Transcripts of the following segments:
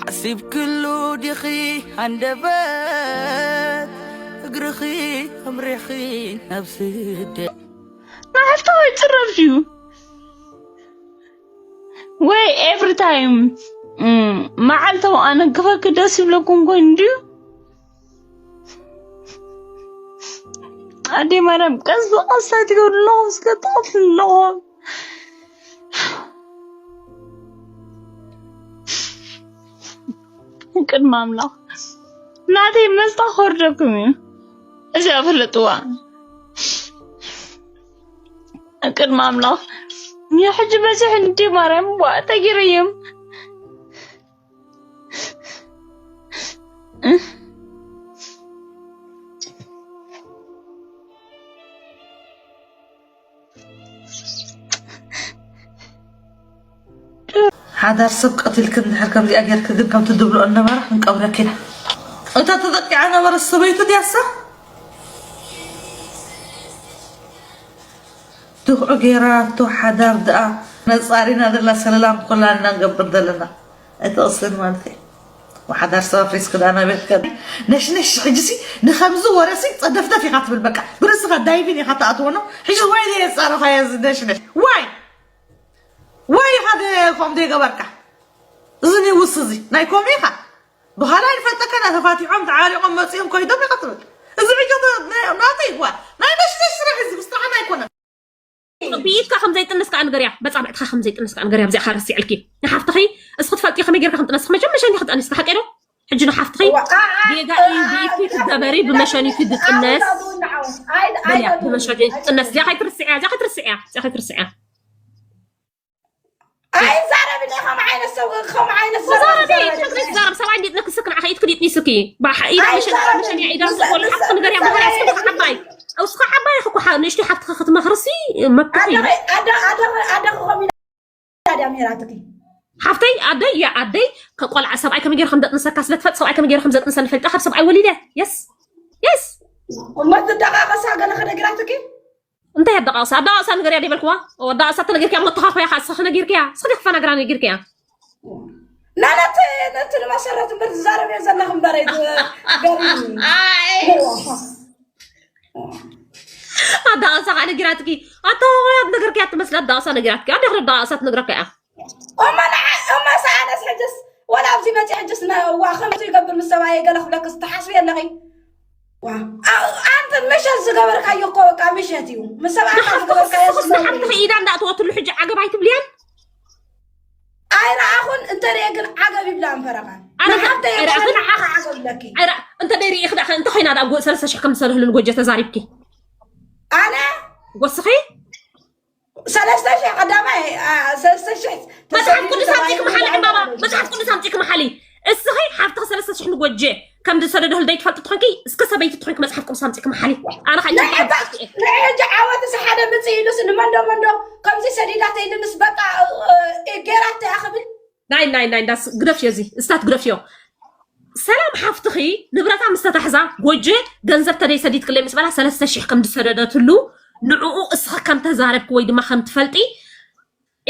ዓሲብክሉ ዲኺ ሃንደበት፣ እግርኺ ኣምሪሕኺ ናብ ስደት። መዓልታዊ ይፅረፍ ድዩ ወይ every time? መዓልታዊ ኣነግፈኪ ደስ ይብለኩም ኮይኑ ድዩ? ኣዴ ማርያም ቀስ ብቐስ ኣይትገብሩ ኣለኹም እስከ ትቐትሉ ኣለኹም። ቅድሚ ኣምላኽ ናተይ መስጣ ክወርደኩም እዩ። እዚኣ ፍለጥዋ። ቅድሚ ኣምላኽ ሕጂ በዚሕ እንዲ ማርያም ዋ ተጊረዮም። ሓዳር ሰብ ቀቲልክ እንድሕር ከምዚኣ ጌርክ ግን ከምቲ ድብልኦ ነበረ ክንቀብረክ ኢና። እታ ተጠቂዓ ነበረ ሰበይቱ ድያሳ ድኽዑ ጌራቶ ሓዳር ደኣ ነጻሪና ደላ ሰለላም ኮላና ንገብር ዘለና ኣይተቕስን ማለት እዩ። ሓዳር ሰብ ኣፍሪስክ ደኣ ናበይ ክትከድ ነሽነሽ። ሕጂሲ ንኸምዚ ወረሲ ጸደፍደፍ ኢኻ ትብል በቃ ብርእስኻ ዳይቪን ኢኻ ትኣትወኖ። ሕጂ ዋይ ዘየጻረኻዮ እዚ ነሽነሽ ዋይ ዋይ ኢኻ ደ- ከም ዘይገበርካ እዚ ኒውስ እዚ ናይ ኮም ኢኻ ብኻልኣይ ንፈልጠካ ና ተፋቲሖም ተዓሪቆም መፂኦም ኮይዶም ኢኻ ትብል። እዚ ዕጆ ናተይ ዋ ናይ ነሽነሽ ስራሕ እዚ ብስራሕና ኣይኮነን። ብኢድካ ከም ዘይጥንስ ከዓ ንገርያ፣ በፃብዕትካ ከም ዘይጥንስ ከዓ ንገርያ። ብዚኣ ረሲዕልኪ ንሓፍትኺ እስኺ ትፈልጢ ከመይ ጌርካ ከም ጥነስኺ መቸም መሸን ኢኺ ጥኒስኪ ሓቂ ዶ? ሕጂ ንሓፍትኺ ጌጋ እዩ ብኢድኪ ትገበሪ ብመሸን እዩ ትጥነስ በልያ ብመሸን እዩ ትጥነስ። እዚኣ ከይትርስዕያ፣ እዚኣ ከይትርስዕያ፣ እዚኣ ከይትርስዕያ። ኣይዛረብን እየ ከምኡ ዓይነት ሰብ ከምኡ ዓይነት ዘረባ ተዛረቢ ዝዛረብ ትግርሽ ትዛረብ። ሰብኣይ እንዴት ነክስክ ንዓኸ ኢድክ ዲጥኒስኪ ኢዳ ሸጣ መሸን ኢዳ ዝኾነ ሓፍትክ ንገርያ ባህርያ ስለ ዓባይ እስኻ ዓባይ ኢኹ እኮ ሓ ንእሽተይ ሓፍትኻ ክትመኽርሲ መብትኺ እዩ። ኣደኺ ከምኡ ኢላ ድያ ምሂራትኪ? ሓፍተይ ኣደይ ያ ኣደይ ከቆልዓ ሰብኣይ ከመይ ገይረ ከም ዘጥንሰካ ስለ ትፈልጥ ሰብኣይ ከመይ ገይረ ከም ዘጥንሰኒ ፈልጣ ካብ ሰብኣይ ወሊደ። የስ የስ እሞ ትደቃቀሳ ገለ ከነጊራትኪ? እንታይ ኣደቃቅሳ? ኣደቃቅሳ ንገርያ ደይበልክዋ? ኣደቃቅሳ ተነጊርክያ እሞ ተኻኽያ ኻ እስኻ ነጊርክያ? እስኻ ዲኻ ፈናግራ ነጊርክያ? ናለት ነቲ ንመሰረት እምበር ትዛረብዮ ዘለኺ እምበር ገርም ኣደቃቅሳ ከዓ ነጊራትኪ ኣተዋወያት ነገርክያ ትመስል ኣደቃቅሳ ነጊራትኪ ኣደ ክለ ኣደቃቅሳ ትነግረካ እያ እማ ንዓ እማ ሰኣነስ ሕጅስ ወላ ኣብዚ መፂ ሕጅስ ዋ ከምዚ ይገብር ምስ ሰብኣየ ገለ ክብለክስ ትሓስቢ ኣለኺ ኣንተ ምሸት ዝገበርካዮ እኮ በቃ ምሸት እዩ። ምስ ሰብኣይካ ዝገበርካዮ ሓንቲ ኢዳ እንዳእተወትሉ ሕጂ ዓገብ ኣይትብልያን። ኣይረኣኹን እንተሪኤ ግን ዓገብ ይብላ እንፈረቓ። ንሓፍተይ ንዓኻ ዓገብ ለኪ። እንተ ደይ ርኢኽ ደኣ እንተ ኮይና ደኣ ሰለስተ ሽሕ ከም ዝሰደህሉ ንጎጀ ተዛሪብኪ። ኣነ ጎስኺ ሰለስተ ሽሕ ቀዳማይ ሰለስተ ሽሕ መፅሓፍ ቅዱስ ኣምፂእኪ መሓሊ ዕምባባ መፅሓፍ ቅዱስ ኣምፂእኪ መሓሊ እስኺ ሓፍትኺ ሰለስተ ሽሕ ንጎጀ ከም ዝሰደደሉ ዘይትፈልጢ ትኾንኪ እስከ ሰበይቲ ትኾንኪ መፅሓፍ ቅዱስ ኣምፂእኪ መሓሊ ኣነ ከዓ ንሕጂ ዓወት እዚ ሓደ ምፅእ ኢሉስ ንመንዶ መንዶ ከምዚ ሰዲዳተ ኢሉ ምስ በቃ ገይራተ እያ ክብል ናይ ናይ ናይ እንዳስ ግደፍዮ እዚ እስታት ግደፍዮ ሰላም ሓፍትኺ ንብረታ ምስ ተታሕዛ ጎጀ ገንዘብ ተደይ ሰዲድክለይ ምስ በላ ሰለስተ ሽሕ ከም ዝሰደደትሉ ንዕኡ እስኺ ከም ተዛረብኪ ወይ ድማ ከም ትፈልጢ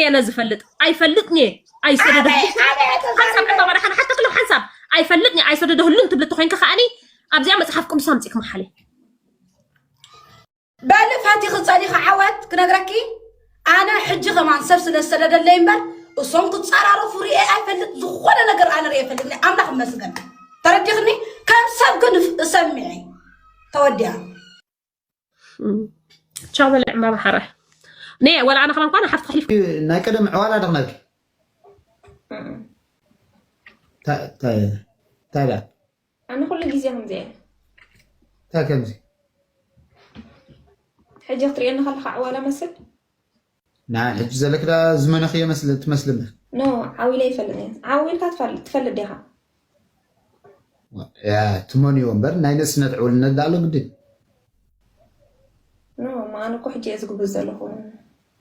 እየ ነዚ ፈልጥ ኣይፈልጥን እየ ኣይሰደደሉ ሓንሳብ ዕምባባ ደሓን ሓተክሉ ሓንሳብ ኣይፈልጥን እየ ኣይሰደደህሉን ትብሊ ተኮይንኪ ከዓኒ ኣብዚኣ መፅሓፍ ቅዱስ ኣምፂእኪ መሓሊ በሊ ፋቲኺ ጸኒኺ ዓወት ክነግረኪ ኣነ ሕጂ ከማን ሰብ ስለ ዝሰደደለይ እምበር እሶም ክጸራረፉ ርኤ ኣይፈልጥ ዝኾነ ነገር ኣነ ርኤ ኣይፈልጥ ናይ ኣምላኽ እመስገን ተረዲኽኒ ከም ሰብ ግን እፍ- እሰምዒ ተወዲኣ ቻው በለ ዕምባባ ሓረ ነ ወላ ኣነ ከማን ኳነ ሓፍቲ ክሕሊፍ ናይ ቀደም ዕዋላ ደኽነልኪ እንታይ ደኣ ኣነ ኩሉ ግዜ ከምዚ እየ። እንታይ ከምዚ? ሕጂ ክትርእየኒ ከለኻ ዕዋላ መስል? ንዓይ ሕጂ ዘለኪ ደኣ ዝመነኽዮ መስል ትመስሊ እምበር። ኖ፣ ዓው ኢለ ኣይፈልጥን እየ። ዓው ኢልካ ትፈል- ትፈልጥ ዲኻ? ያ ትመንዮ እምበር ናይ ንእስነት ዕውልነት ደኣ ኣሎ ግድን። ኖ፣ እሞ ኣነ እኮ ሕጂ እየ ዝጉብዝ ዘለኹ።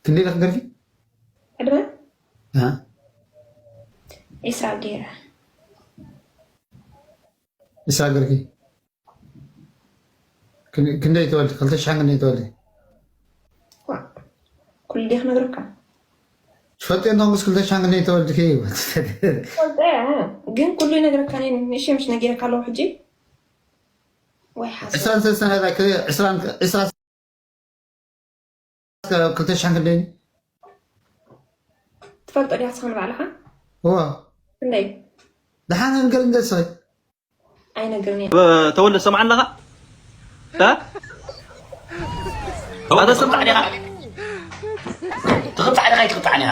ክንደይ ኢለኺ ገርኪ? ዕድመ? ኣሃ። ዒስራ ገይረ። ንሳ ገርኪ ክንደይ ተወልዲ? ክልተ ሽሕን ክንደይ ተወልዲ? ኩሉ ድየ ክነግረካ? ትፈልጥዮ እንተኾንኩስ ክልተ ሽሕን ክንደይ ተወልድኪ እዩ። ፈልጠ ግን ኩሉ ይነግረካ ነኝ ንሽ ምሽ ነጊረካ ኣለዎ ሕጂ ወይ ሓሰ ዕስራን ሰለስተን ዕስራን ዕስራ ክልተ ሽሕን ክንደይ ትፈልጦ ዲኻ ስኻ ንባዕልኻ እዋ ክንደይ ደሓን ንገር እንደ ሰይ ኣይነግርን እየ ተወልደ ሰምዓ ኣለኻ እ? ኣታ ሰምዓ ዲኻ ትቕጣዕ ዲኻ ኣይትቕጣዕን ኢኻ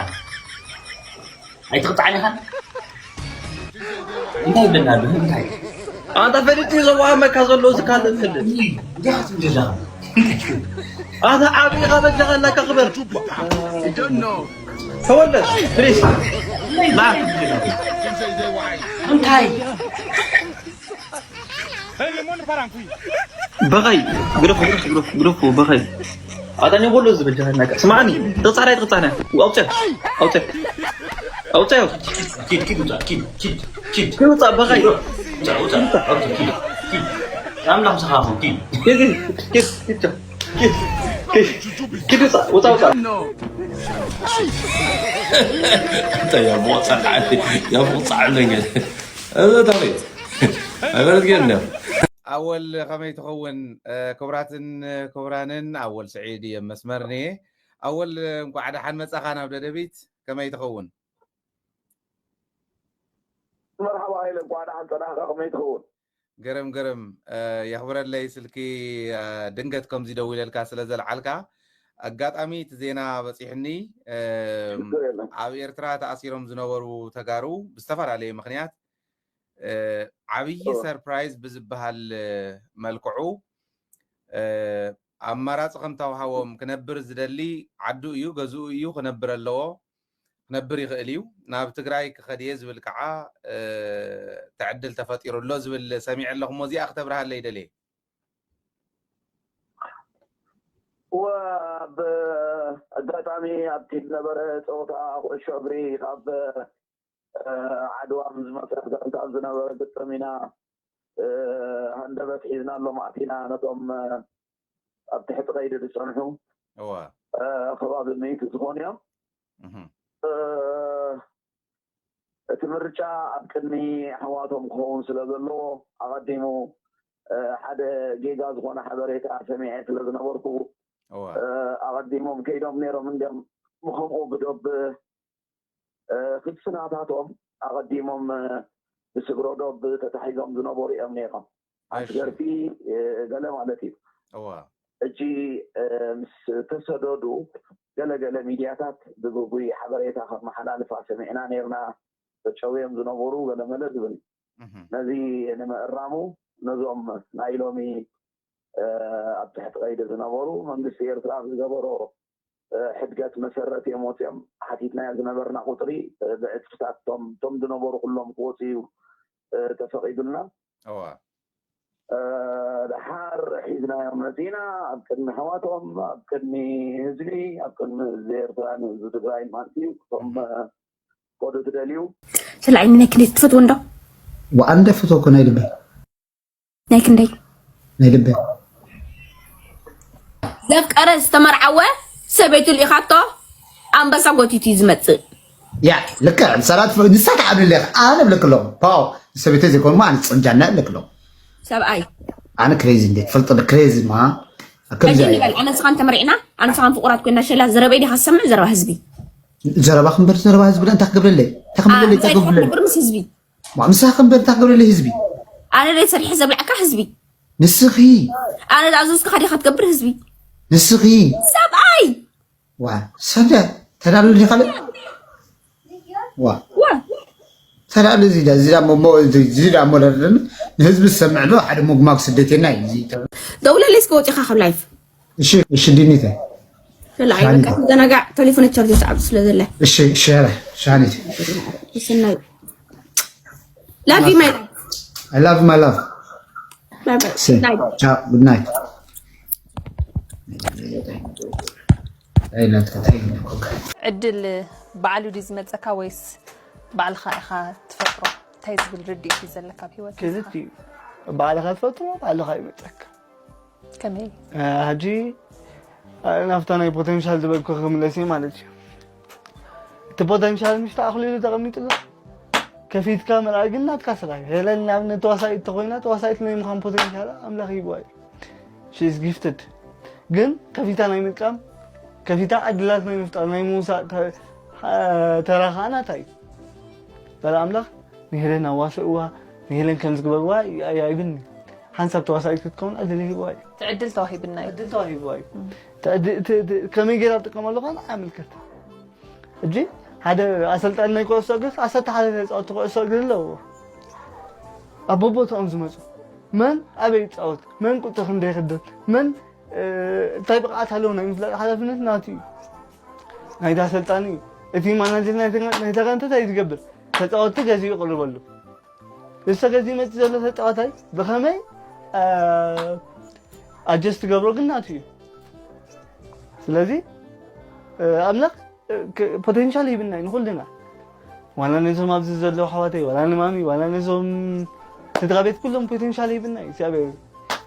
ኣይትቕጣዕን ኢኻ እንታይ ይብለና ኣሎ እንታይ ኣንታ ፈሊጥ እዩ ዘዋሃመካ ዘሎ እዚ ካልእ ትልል እንታይ ትብለና ኣታ ዓብኻ በጃኻ እናካ ክበር ተወልደ ፕሊስ እንታይ በኸይ ግደፎ ግደፎ ግደፎ ግደፎ በኸይ ኣታ ኔ ጎሎ ዝበጃኻ እናካ ስማዕኒ ትቕጻዕና ትቕጻዕና ኣውፅያ ኣውፅያ ኣውፅያ ኪድ ኪድ ውፃእ ኪድ ኪድ ኪድ ክውፃእ በኸይ ውፃእ ውፃእ ኦኬ ኪድ ኪድ ኣምላኽ ምሳኻ ኹን ኪድ ኪድ ኪድ ኪድ ኪድ ኪድ ውፃእ ውፃእ ውፃእ እንታይ ያቦ ጸዓት ያቦ ጸዓለኝ እዛ ታሪክ አይበረት ግን ነው ኣወል ከመይ ትኸውን? እ፣ ክቡራትን ክቡራንን ኣወል ስዒድ እየ መስመርኒ። ኣወል እንኳዕ ደሓን መጻኻ ናብ ደደቢት። ከመይ ትኸውን? መርሓባ ሃይለ እንኳዕ ደሓን ጸናሕካ ከመይ ትኸውን? ገረም ገረም እ፣ የኽብረለይ ስልኪ እ፣ ድንገት ከምዚ ደዊለልካ ስለ ዘልዓልካ ኣጋጣሚ እቲ ዜና በፂሕኒ እ፣ ችግር የለን። ኣብ ኤርትራ ተኣሲሮም ዝነበሩ ተጋሩ ብዝተፈላለየ ምክንያት እ፣ ዓብዪ እወ። ሰርፕራይዝ ብዝበሃል እ፣ መልክዑ እ፣ ኣማራፂ ከም ተውሃቦም ክነብር ዝደሊ ዓዱ እዩ ገዝኡ እዩ ክነብር ኣለዎ ክነብር ይኽእል እዩ ናብ ትግራይ ክኸድየ ዝብል ከዓ እ፣ ትዕድል ተፈጢሩ ኣሎ ዝብል ሰሚዐ ኣለኹ እሞ እዚኣ ክተብርሃለይ ደልየ እወ ኣብ ኣጋጣሚ ኣብቲ ዝነበረ ፀወታ ኩዕሾ እግሪ ካብ ዓድዋ ምስ ዝመፀት ጋንታ ኣብ ዝነበረ ግጥም ኢና ሃንደበት ሒዝናሎም ኣቲና ነቶም ኣብ ትሕቲ ቀይዲ ዝፀንሑ እወ ከባቢ ሚእቲ ዝኾኑ እዮም። እህ። እቲ ምርጫ ኣብ ቅድሚ ኣሕዋቶም ክኸውን ስለ ዘለዎ ኣቐዲሙ ሓደ ጌጋ ዝኾነ ሓበሬታ ሰሚዐ ስለ ዝነበርኩ እወ ኣቐዲሞም ከይዶም ነይሮም እንዲም ብከምኡ ብዶብ ክስናታቶም ኣቐዲሞም ብስግሮ ዶብ ተታሒዞም ዝነበሩ እዮም ነይሮም። እሺ ኣስገርቲ ገለ ማለት እዩ። እወ ሕጂ ምስ ተሰደዱ ገለገለ ሚድያታት ብግጉይ ሓበሬታ ከመሓላልፋ ሰሚዕና ነይርና። ተጨውዮም ዝነበሩ ገለመለ ዝብል እህ። ነዚ ንምእራሙ ነዞም ናይ ሎሚ ኣብ ትሕቲ ቀይዲ ዝነበሩ መንግስቲ ኤርትራ ዝገበሮ ሕድገት መሰረት እዮም ወፂኦም ሓቲትናዮ ዝነበርና ቁፅሪ ብዕፅፍታት ቶም ቶም ዝነበሩ ኩሎም ክወፁ እዩ ተፈቂዱልና። እወ ደሓር ሒዝናዮም መፂና ኣብ ቅድሚ ኣሕዋቶም ኣብ ቅድሚ ህዝቢ ኣብ ቅድሚ ህዝቢ ኤርትራን ህዝቢ ትግራይን ማለት እዩ እቶም ከዱ ትደልዩ ስለ ዓይኒ ናይ ክንደይ ትፈትዎ እንዶ ወኣንደ ፍቶ እኮ ናይ ልበይ ናይ ክንደይ ናይ ልበይ ዘፍቀረ ዝተመርዓወ ሰበይቱ ልኢኻቶ ኣንበሳ ጎቲቱ እዩ ዝመፅእ ያ ልክዕ ሰላት ንሳ ተዓብልለ ኣነ ብለክሎም ፓው ሰበይተ ዘይኮኑ ኣነ ፅንጃና ኣለክሎም ሰብኣይ ኣነ ክሬዚ እንዴ ትፈልጥ ክሬዚ ማ ከምዚ ሕጂ ንበል ኣነ ንስኻን ተመሪዕና ኣነ ንስኻን ፍቁራት ኮይና ሸላ ዘረበይ ዲኻ ዝሰምዕ ዘረባ ህዝቢ ዘረባ ክንበር ዘረባ ህዝቢ እንታይ ክገብረለይ እንታይ ክገብረለይ እንታይ ክገብረለይ ቅድምስ ህዝቢ ምሳኺ እምበር እንታይ ክገብረለይ ህዝቢ ኣነ ደይ ሰሪሐ ዘብላዕካ ህዝቢ ንስኺ ኣነ ዝኣዘዝኩኻ ዲኻ ትገብር ህዝቢ ንስኺ ሰብኣይ ዋ ሰደ ተዳሉ ዲኻ ዋ ዋ ተዳሉ ዚዳ ዚዳ ሞ ዚዳ ሞ ንህዝቢ ዝሰምዕ ዶ ሓደ ምጉማግ ስደቴና እዩ ደውለለይ እስከ ወፂኻ ካብ ላይፍ እሺ እሺ ዲኒተ ላይፍ ተዘናጋዕ ቴሌፎን ቻርጅ ሰዓብ ስለ ዘለ እሺ እሺ ሻኒት ስናይ Love you, my love. I love my love. Bye bye. See. Night. Ciao. Good night. Hey, let's go. ዕድል ባዕሉ ድዩ ዝመፀካ ወይስ ባዕልኻ ኢኻ ትፈጥሮ? እንታይ ዝብል ርድኢት እዩ ዘለካ ኣብ ሂወት? ክልቲኡ ባዕልኻ ትፈጥሮ ባዕልኻ ይመፀካ። ከመይ? ሕጂ ናብታ ናይ ፖቴንሻል ዝበልኩ ክምለስ እየ ማለት እዩ። እቲ ፖተንሻል ምሽ ተኣኽሊሉ ተቐሚጡ ኣሎ። ከፊትካ ምርኣይ ግን ናትካ ስራሕ እዩ። ሄለን ንኣብነት ተዋሳኢት ተኾይና፣ ተዋሳኢት ናይ ምዃን ፖተንሻል ኣምላኽ ሂብዋ እዩ። She is gifted። ግን ከፊታ ናይ ምጥቃም፣ ከፊታ ዕድላት ናይ ምፍጣር፣ ናይ ምውሳእ ተ- ተራ ከዓ ናታ እዩ። በላ ኣምላኽ ንሄለን ኣዋስእዋ፣ ንሄለን ከም ዝግበርዋ ኣይብልኒ። ሓንሳብ ተዋሳኢት ክትከውን ዕድል ይህብዋ እዩ። ትዕድል ተዋሂብና እዩ። ዕድል ተዋሂብዋ እዩ። ትዕድ- ት- ት- ከመይ ገይራ ትጥቀመሉ ከዓ ንዓኣ ይምልከት። ሕጂ ሓደ ኣሰልጣኒ ናይ ኩዕሶ እግሪ ዓሰርተ ሓደ ተፃወቲ ኩዕሶ እግሪ ኣለዎ። ኣብ በቦትኦም ዝመፁ መን ኣበይ ይፃወት፣ መን ቁፅሪ ክንደይ ይኽደን፣ መን እንታይ ብቕዓት ኣለዎ ናይ ምፍላጥ ሓላፍነት ናቱ እዩ። ናይታ ኣሰልጣኒ እዩ። እቲ ማናጀር ናይ ተጋ- ናይ ተጋንተ እንታይ ዝገብር? ተፃወቲ ገዚኡ ይቕርበሉ። እሱ ገዚኡ መፂ ዘሎ ተፃዋታይ ብኸመይ ኣጀስት ገብሮ ግን ናቱ እዩ። ስለዚ ኣምላኽ ፖቴንሻል ሂብና እዩ ንኩልና። ዋላ ነዞም ኣብዚ ዘለዉ ኣሕዋተይ፣ ዋላ ንማሚ፣ ዋላ ነዞም ስድራ ቤት ኩሎም ፖቴንሻል ሂብና እዩ እግዚኣብሔር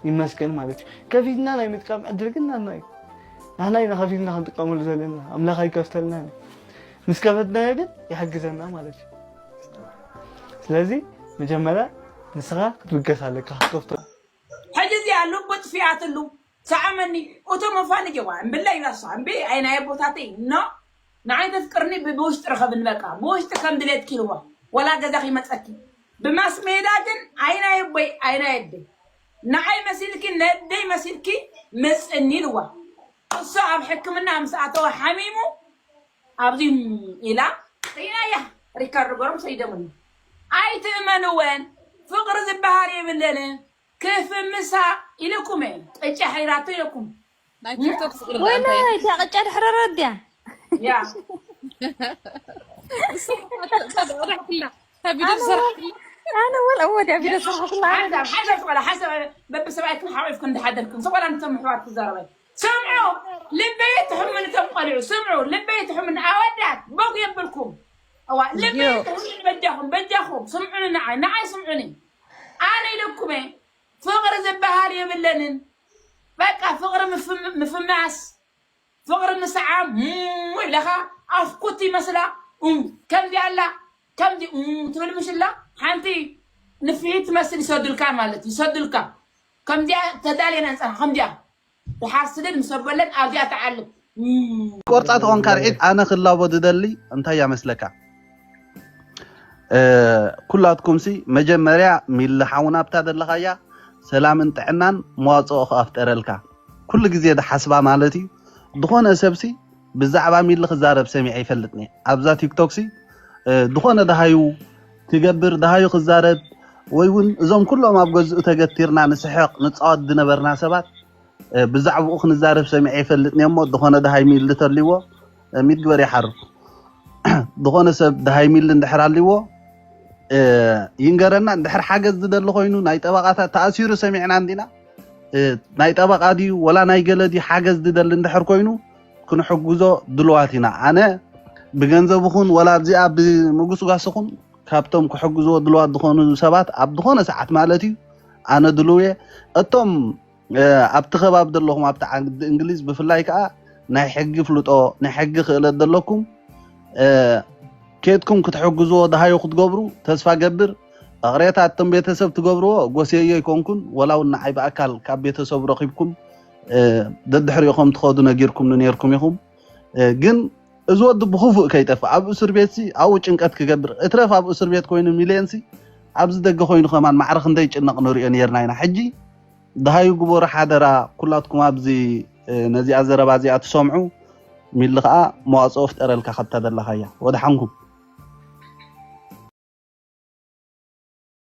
ይመስገን ማለት እዩ። ከፊትና ናይ ምጥቃም ዕድል ግን ናትና እዩ። ንሕና ኢና ከፊትና ክንጥቀመሉ ዘለና፣ ኣምላኽ ኣይከፍተልናን እዩ። ምስ ከፈትናዮ ግን ይሕግዘና ማለት እዩ። ስለዚ መጀመርያ ንስኻ ክትብገስ ኣለካ ክትከፍቶ። ሕጂ እዚኣ ልቡ ጥፊኣትሉ ሰዓመኒ። እቶም መፋንጀዋ እምብላ ይባሳ እምቢ ኣይናየ ቦታተይ ኖ ንዓይ ተፍቅርኒ ብውሽጢ ረኸብን በቃ ብውሽጢ ከም ድሌትኪ ኢልዋ ወላ ገዛ ከይመፀኪ ብማስ ሜዳ ግን ኣይናየ ቦይ ኣይናየ ኣደይ ንዓይ መሲልኪ ነደይ መሲልኪ መፅኒ ኢልዋ እሱ ኣብ ሕክምና ምስ ኣተወ ሓሚሙ ኣብዚ ኢላ ሪናያ ሪካርዶ ገሮም ሰይደሙኒ ኣይትእመንወን ፍቅሪ ዝበሃል የብለንን ክፍምሳ ኢልኩም እየ ቅጫ ሓይራቶ ኢለኩም ናይ ቲክቶክ ፍቅሪ ደኣ እንታይ ወይናይ እታ ቅጫ ድሕረረ ድያ ያ ተደረክላ ተቢደ ዝሰርክላ ኣነ ወላ እወ ድያ ቢደ ዝሰርኩላ ሓንሳብ ሓንሳብ ዝቆላ ሓንሳብ በብሰብኣይኩም ሓቂፍኩም እንዳሓደርኩም ዝቆላ ንቶም ኣሕዋት ክዛረበ ስምዑ ልበይ ትሕምኒ ቶም ቆልዑ ስምዑ ልበይ ትሕምኒ ኣወዳት በጉ የብልኩም እዋ ልበይ ትሕምኒ በጃኹም በጃኹም ስምዑኒ ንዓይ ንዓይ ስምዑኒ ኣነ ኢለኩም ፍቅሪ ዝበሃል የብለንን በቃ ፍቅሪ ምፍም- ምፍማስ ፍቅሪ ምስዓም ሙ ኢለኻ ኣፍኩት ይመስላ ኡ፣ ከምዚ ኣላ ከምዚ ኡ ትብል ምሽ ኣላ ሓንቲ ንፍሂት ትመስል ይሰዱልካ ማለት እዩ፣ ይሰዱልካ ከምዚኣ ተዳልየን ኣንፃርካ ከምዚኣ ድሓር ስድድ ምስ ኣበለን ኣብዚኣ ትዓልብ ሙ። ቆርፃ ተኾንካ ርዒድ ኣነ ክላቦ ዝደሊ እንታይ ያመስለካ? ኩላትኩምሲ መጀመርያ ሚሊ ሓውና ኣብታ ዘለኻያ ሰላምን ጥዕናን መዋፅኦ ክኣፍጠረልካ ኩሉ ግዜ ዝሓስባ ማለት እዩ። ዝኾነ ሰብሲ ብዛዕባ ሚሊ ክዛረብ ሰሚዐ ይፈልጥኒ ኣብዛ ቲክቶክሲ ዝኾነ ደሃዩ ክገብር ደሃዩ ክዛረብ ወይ እውን እዞም ኩሎም ኣብ ገዝኡ ተገቲርና ንስሕቕ ንፃወት ዝነበርና ሰባት ብዛዕባኡ ክንዛረብ ሰሚዐ ይፈልጥኒ እሞ ዝኾነ ደሃይ ሚሊ ተልይዎ ሚሊ ግበር ይሓርኩ ዝኾነ ሰብ ደሃይ ሚሊ እንድሕር ኣልይዎ ይንገረና እንድሕር ሓገዝ ዝደሊ ኮይኑ ናይ ጠበቓታት ተኣሲሩ ሰሚዕና እንዲና ናይ ጠበቓ ድዩ ወላ ናይ ገለ ድዩ ሓገዝ ዝደሊ እንድሕር ኮይኑ ክንሕግዞ ድልዋት ኢና ኣነ ብገንዘብ ኹን ወላ ኣብዚኣ ብምጉስጓስ ኹን ካብቶም ክሕግዝዎ ድልዋት ዝኾኑ ሰባት ኣብ ዝኾነ ሰዓት ማለት እዩ ኣነ ድልው እየ እቶም ኣብቲ ከባቢ ዘለኹም ኣብቲ ዓዲ እንግሊዝ ብፍላይ ከዓ ናይ ሕጊ ፍልጦ ናይ ሕጊ ክእለት ዘለኩም ኬድኩም ክትሕግዝዎ ደሃዩ ክትገብሩ ተስፋ ገብር እቕሬታ እቶም ቤተሰብ ትገብርዎ ጎስየዮ ኣይኮንኩን ወላ እውን ንዓይ ብኣካል ካብ ቤተሰቡ ረኺብኩም ደድሕሪኡ ከም ትኸዱ ነጊርኩምኒ ነይርኩም ኢኹም ግን እዚ ወዲ ብኽፉእ ከይጠፍእ ኣብ እስር ቤት ሲ ኣብኡ ጭንቀት ክገብር እትረፍ ኣብ እስር ቤት ኮይኑ ሚልዮን ሲ ኣብዚ ደገ ኮይኑ ከማን ማዕረ ክንደይ ጭነቕ ንሪኦ ነርና ኢና ሕጂ ደሃዩ ግበሩ ሓደራ ኩላትኩም ኣብዚ ነዚኣ ዘረባ እዚኣ ትሰምዑ ሚሊ ከዓ መዋፅኦ ፍጠረልካ ካብታ ዘለኻያ ወድሓንኩም